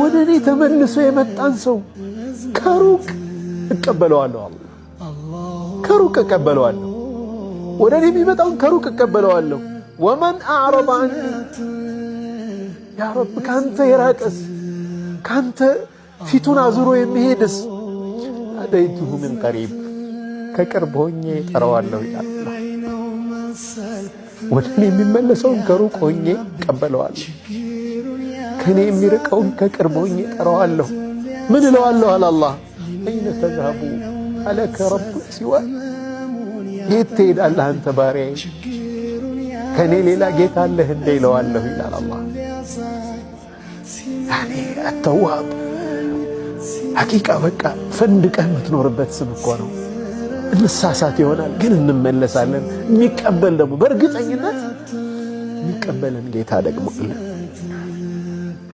ወደ እኔ ተመልሶ የመጣን ሰው ከሩቅ እቀበለዋለሁ። አላህ ከሩቅ እቀበለዋለሁ። ወደ እኔ የሚመጣውን ከሩቅ እቀበለዋለሁ። ومن أعرض عني፣ يا رب ካንተ የራቀስ፣ ካንተ ፊቱን አዙሮ የሚሄድስ፣ ناديته من قريب፣ ከቅርብ ሆኜ ጠራዋለሁ ይላል። ወደ እኔ የሚመለሰውን ከሩቅ ሆኜ እቀበለዋለሁ። ከእኔ የሚርቀውን ከቅርብ ሆኜ ጠራዋለሁ። ምን እለዋለሁ አለ አላህ፣ أين تذهب ألك رب سواي፣ የት ትሄዳለህ አንተ ባሪያዬ፣ ከእኔ ሌላ ጌታ አለህ እንደ ይለዋለሁ ይላል አላህ። ያኔ التواب ሐቂቃ በቃ ፈንድቀህ የምትኖርበት ስም እኮ ነው። እንሳሳት ይሆናል ግን እንመለሳለን። የሚቀበል ደግሞ በእርግጠኝነት የሚቀበለን ጌታ ደግሞ አለ።